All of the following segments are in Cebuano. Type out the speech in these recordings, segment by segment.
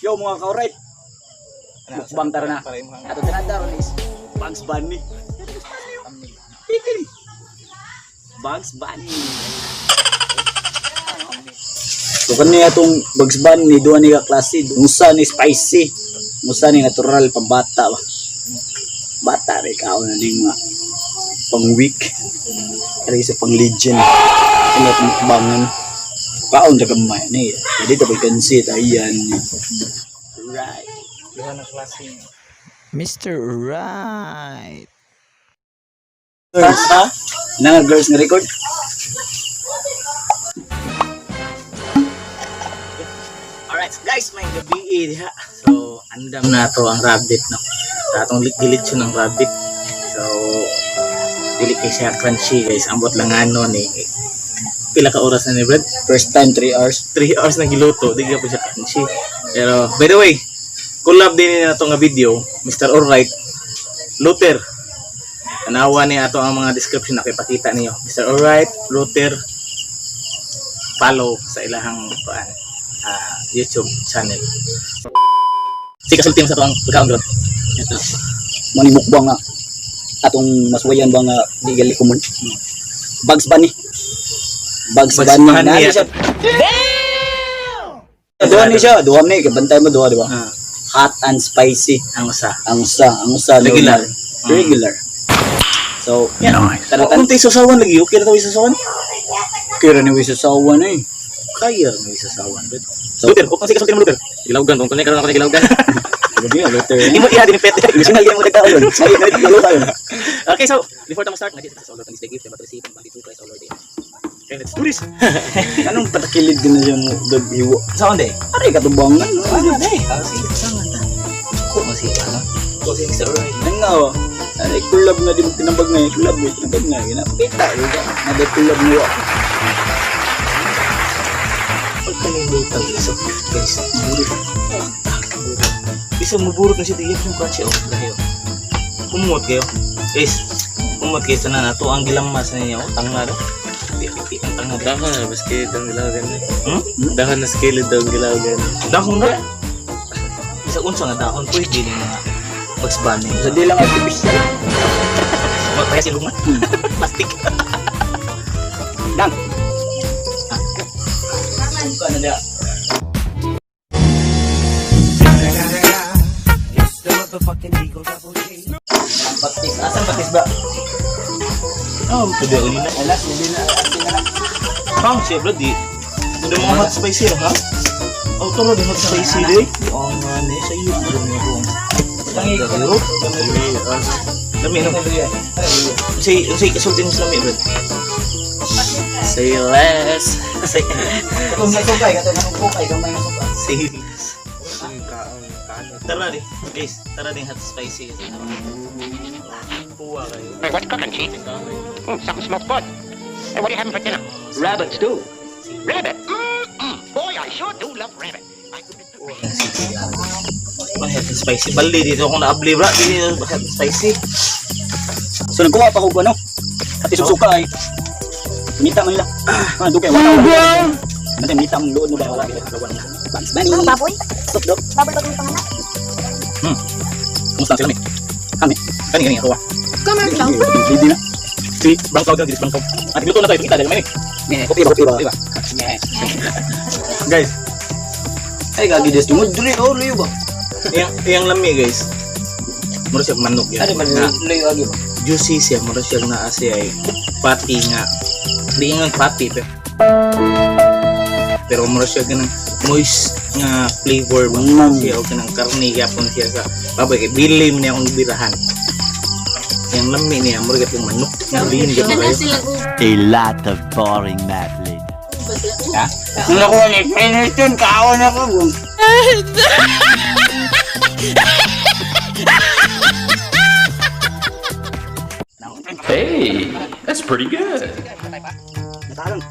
Yo, mga ka-alright. Mukbang tara na. Ato tinanda ron is Bugs Bunny. Pikil. Bugs Bunny. So kani atong Bugs Bunny, duha ni ka klase, usa ni spicy, usa ni natural, pambata ba. Bata rin kaon na ning mga pang week. Kaya sa pang legend. Ano itong mukbangan. Kaon sa gamay ni. Dito pa kansit ayan. Right. Duha na klase. Mr. Right. Girls, ha? Nang girls nga record? Alright, guys, may gabi eh, diha. So, andam na to ang rabbit, no. Sa atong gilitsyon ang rabbit. So, dili kay siya crunchy, guys. Ambot lang ano ni. Pila ka oras na ni Brad? First time, 3 hours. 3 hours na giluto, di gyud po siya crunchy. Pero, by the way, collab din na to nga video, Mr. Alright, Luther. Tanawa ni ato ang mga description na ipakita niyo. Mr. Alright, Luther, follow sa ilahang kuan, YouTube channel. Sige, kasulti mo sa tuwang pagkaon bro. Ito. Mani mukbang nga. Atong maswayan ba nga di gali kumon. Bugs Bunny. Bugs Bugs Bunny. Bunny, Nani siya. Duha ni siya. Duha ni. Kabantay mo duha, di ba? Ah, Hot and spicy. ang usa. Ang usa. Ang usa. Regular. Normal. Regular. So, Yeah. Tara, Kung tayo susawan lagi, okay na tayo susawan? Kira ni Wisa sa uwan eh. Kaya na susawan. Bro. So- Luther, kung sige kasulti mo, Luther. Gilawgan, kung tunay karon ako ni gilawgan. Grabe, Luther. Imo iha din pet. Gusto na mo nagtaon yun. Sige, nagtaon tayo. Okay, so Before ta mo start, nga sa Lord, this day gift, but receive and to Christ our Lord. Okay, let's do this. Anong patakilid din na siya mo gaghiwa? Saan de? Aray, katubangan. No? Ano de? Ah, sige, saan ta? Ko masih ano? Ko si Mr. Alright. Nang nga oh. Ay, kulab nga di mo tinambag nga. Kulab nga, tinambag nga. Ginapita. Nada kulab nga. Pagkanindot ang isa, guys, burot. Bisa maburot na siya tiyak yung crunchy oh, dahil. Kumot kayo. Guys, kumot kayo sa na to ang gilamas na niya oh, tanga do. Di di ang tanga do. Dahon na ba skillet ang gilawgan? Hmm? Dahon na skillet daw ang gilawgan. Dahon na. Bisa unsa nga dahon pwede ni mga Bugs Bunny. Sa di lang artificial. Kaya silong na. Plastic. Dang. Suka na niya. Patis. Asan patis ba? Oh, pwede uli na. Alas, hindi na. Hindi na. Pang siya, bro, di. Hindi mga hot spicy, ha? Oh, turo di hot spicy, di. Oh, nga ni, sa iyo. Dami ko. Tangi. Lami, no? Unsay kasulti mo sa lami, bro? Say less. Say, Kung nasukay, katong nasukay, gamay nasukay. Say less. Tara di, guys, tara di hot spicy. Puwa kayo. Hey, what's cooking, Chief? Something smells good. Hey, what are you having for dinner? Rabbit stew. Rabbit. Mm-mm. Boy, I sure do love rabbit. I Oh, hot and spicy. Bali, dito akong naabli, bro. Dito, hot and spicy. So nagkuha pa ko ano? Ati susuka ay. Ngita man nila. Ah, dugay wala wala. Nante ngita mong luod mo ba wala wala. Bugs Bunny. Ano, baboy? Stop dog. Baboy ba itong panganak? Kumusta ang sila, mi? Kami. Kani, kani, ako ah. Commercial. Hindi na. Si Bangkaw dyan, dito si Bangkaw. At luto na tayo, kita, dahil may. Kopi ba kopi ba? Kopi ba? Guys, Ay gagi des tungod diri oh layo ba. Iyang lami, guys. Mura siya manok yan. Ari man Na, layo agi ba. Juicy siya, mura siya na siya ay patty nga. Di nga patty, pero, pero mura siya ganang moist nga flavor ba siya o ganang karne gyapon siya sa baboy kay bili man niya akong birahan. Yang lami niya mura gyapon manok nga bilin gyapon Ano kayo. sila A lot of boring math later. sila Nung ako ni Penerton kaon ako. Hey, that's pretty good. Natalang.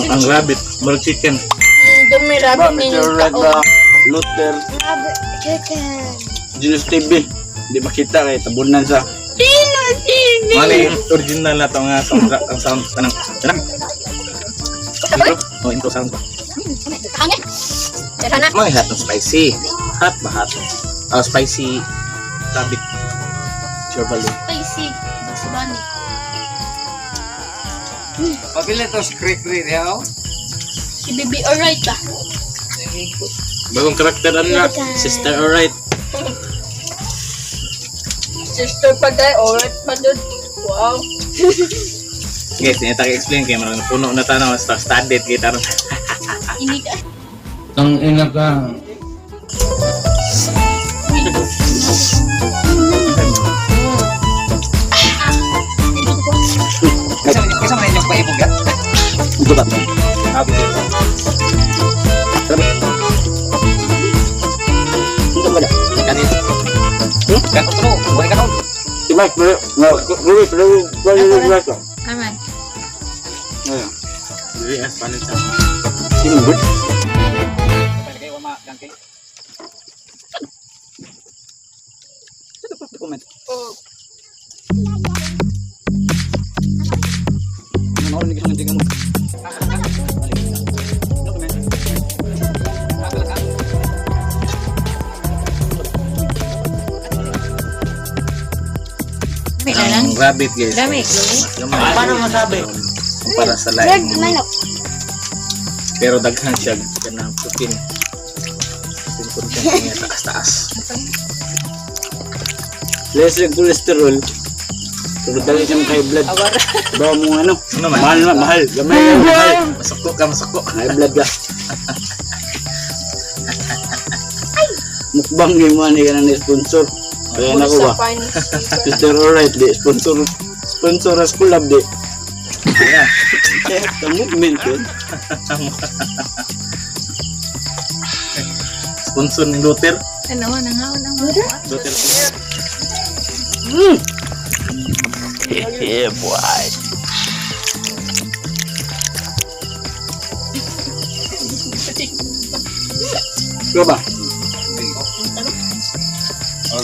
Ang rabbit, murag chicken. Dumi rabbit Ba, ninyo Mr. Red tao. ba? Luther, Rabbit chicken. Julius TV. Hindi makita kay tabunan sa Sino TV? Mali, original na to nga soundtrack ang sound kanang kanang. Intro. Oh, intro sound ba? Angin. Tara na. Mga hot and spicy. Hot ba hot? Ah, spicy rabbit. Sure value. Spicy. Bugs Bunny. Pabila to script read, ha? Si Bibi alright ba? Bagong karakter ano na, Sister Alright. Sister pa tayo, alright pa dun. Wow. Guys, hindi tayo explain kay marang puno na tanaw star studded kay taron. Ini ka. Tang ina ka. Isa man inyong paibog ya? Ito ba? Ito ba? Kanin. Kanon to, buhay kanon. Si Mike, Luis, Luis, Luis, Luis, Luis. Aman. Ayun. Dili as panin sa. Sino good? Comment. Oh. Ano ni gisang mo? No comment. Ang rabbit guys. Dami. Paano masabi? Para sa laing. Manok. Pero daghan siya kanang protein. Protein content niya taas-taas. Less yung cholesterol. Pero dali siyang high blood. Bawa mo ano? Ano man? Mahal na, mahal. Gamay na, mahal. Masako ka, masako. High blood ka. Mukbang yung mga ni ka na sponsor. Kaya na ko ba? Mr. Alright, di. Sponsor. Sponsor as collab, di. Yeah. The movement yun. Sponsor ni Luther. Ano, nangaw, nangaw. Luther. Yeah, boy. Ikaw ba?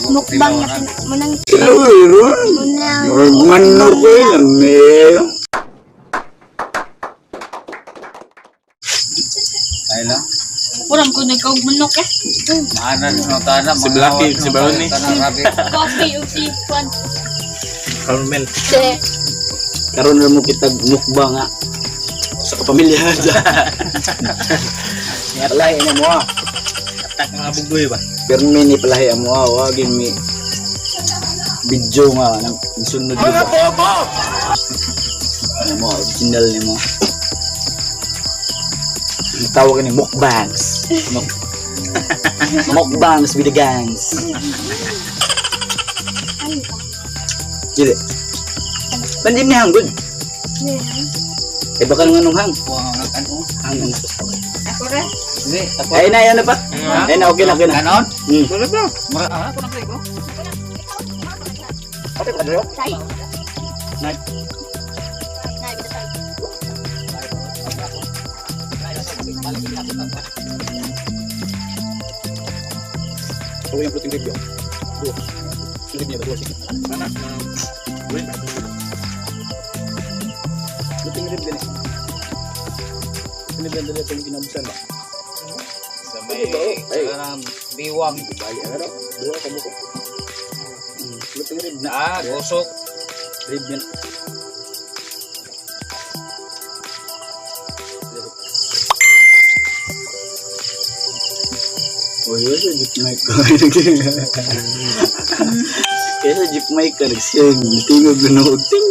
Mukbang na munang Uy, Ron. munang Ngano ko yun, eh. Ay lang. Kurang ko nagkaog manok eh. Maanan no tana. Si Blackie, si Brownie. Rabbit. Coffee ug si Kwan. Carmel. Si Karon na mo kita mukbang nga sa kapamilya. Palahi na mo ah. Atak mga bugoy ba? Pero may ni palahi mo ah. Wagin mi video nga nang sunod mga bobo! Ano mo, original ni mo. Ang tawag ni mukbangs. Mukbangs with the gangs. Dili. Bandim ni hanggon. Eh baka nung anong hang? Hang ang Ako ra. Hindi, ako. Ay na, ano pa? Ay na, okay na, okay na. Kanon? Hmm. Mura ah, ako na ko. Okay, pa kayo? Tay. Nay. Nay, bitay. Ako yung floating review. Dua. Sulit niya ba? Dua, sige. Anak na. Floating review ni. Pinagdala dala itong kinabusan ba? Sa may parang biwang. Bali, ano? Dua ka buko. Floating rib na. Ah, gosok. Rib yan. Uy, uy, sa jeep mic ko. Kaya sa jeep mic ka, nagsiyang, tingog na nood. Ting!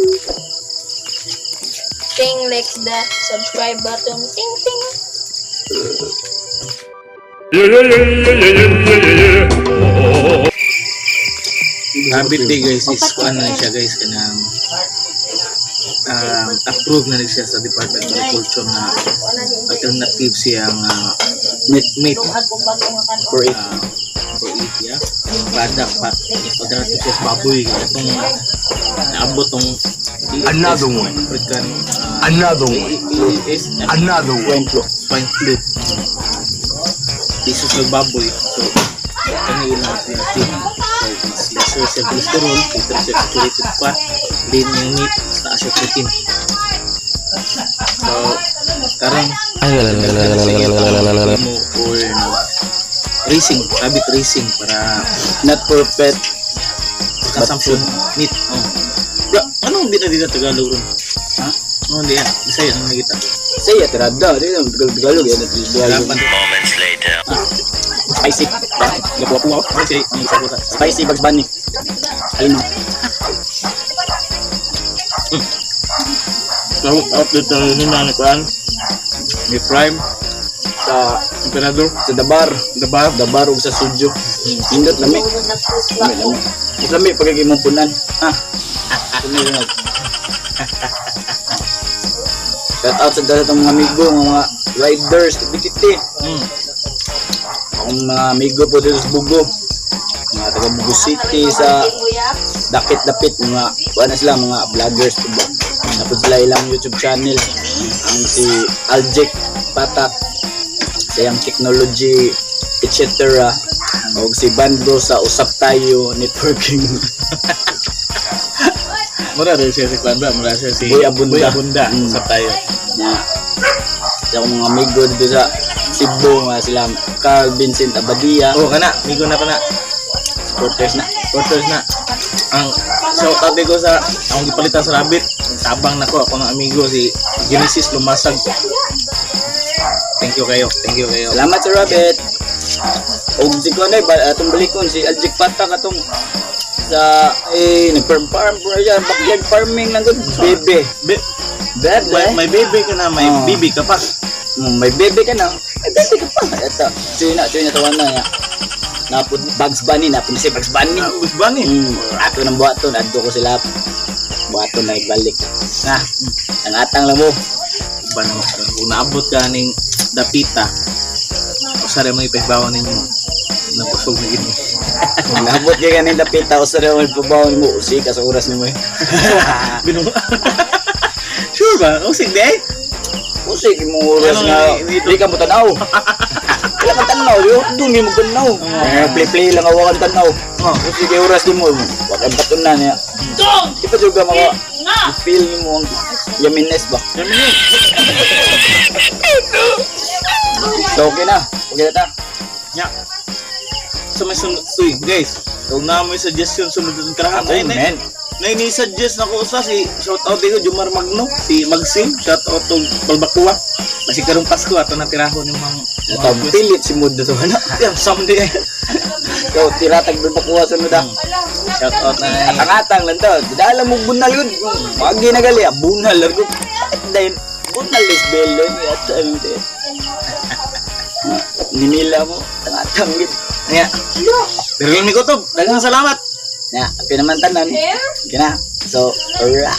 Ting likes the subscribe button. Ting ting. Rabbit day guys is kuan na siya guys kanang approved na rin siya sa Department of Agriculture na alternative siya nga Meat. meat For it. for it, yeah. Product pa alternative siya sa baboy itong naabot tong Another one. African Another one. is Another one. Swine flu. swine flu. Lisod ng baboy. So, kani ilang healthy. So, mas lesser siya cholesterol, greater siya saturated fat, lean yung meat, mas taas siya protein. So, karang mo or racing, rabbit racing para Not for pet. consumption meat. Oh. Bra, anong di na dito Tagalog ron? Ha? Ano di yan? Bisaya ang nakita. Saya tirada, di na Tagalog yan, Tagalog. Dapat Moments later. Spicy. gapuwa-puwa. Okay, ang isa ko sa. Spicy Bugs Bunny. Alino. So, outlet na rin na ni Kuan. Ni Prime, Sa Emperador, sa Dabar, The Bar. Dabar ug sa Sudyo. Indot lami. Lami lami. Mas lami pag imong punan. Ha. Lami lami. Shout out sa dapat mga amigo, mga riders, BTT. Akong mga amigo po dito sa Bugo. Mga taga Bugo City sa dakit-dapit mga wala sila mga vloggers po ba. Napod sila ilang YouTube channel. Ang si Aljek Patak sa iyang technology etc. O si Bando sa Usap Tayo Networking. Mura rin siya si Kuan ba? Mura siya si Boy Abunda. Boy Abunda. Usap tayo. Na sa akong mga amigo dito sa Cebu, mga sila Carl Vincent Abadia, Oh, kana, migo na kana. supporters na. Supporters na. Ang shout out ko sa akong gipalitan sa rabbit. Ang tabang nako ako ng amigo si Genesis Lumasag. Thank you kayo. Thank you kayo. Salamat sa Rabbit. Og si Konay, ba, atong balikon si Aljik Patak atong sa eh nag-farm farm bro yan, backyard farming lang gud bebe. Be, Bebe. may baby ka na, may Oh. bibi ka pa. May bebe ka na. May bebe ka pa. Ito, chuy na tawa na ya. Napod Bugs Bunny, napod si Bugs Bunny. Ah, Bugs Bunny. Ato ng buhaton, adto ko sila. Buhaton na ibalik. Na, ang atang lang mo. Ba naman karon kung naabot ka ning dapita. Usa ra mo ipahibawan ninyo. Nabusog na gid mo. Kung naabot ka ganin dapita, usa ra mo ipabawan mo, usi ka sa oras nimo eh. Binung. Sure ba? Usig di ay? Usi kay mong oras Ano, nga di ka mo tanaw. Wala kang tanaw, yo. Doon mo tanaw. Eh, play play lang awa kang tanaw. Oh. Usi kay oras nimo, wa kang batunan niya. Di pa juga maka feel nimo ang yumminess ba. So okay na. Okay na ta. Nya. So may sunod, uy guys, kung na may suggestion sunod ng tirahan. Oh, Ay, man. na ni-suggest na ko usa si shout out ko Jumar Magno, si Magsim, shout out to Balbakua. Basi karong Pasko ato na tirahon yung mga Ito, pilit si Mood to ano. Yan, someday. So, tiratag bakuha sa nuda. Shout out na Atang-atang lang to. Dala mo bunal yun. Pagi na gali, ah, bunal. Largo. Dahil, bunal is belo. At ano din. Nimila mo. Atang-atang yun. Nya. Pero yun ko to, daghang salamat. Na, pinamantanan. Okay na. So, alright.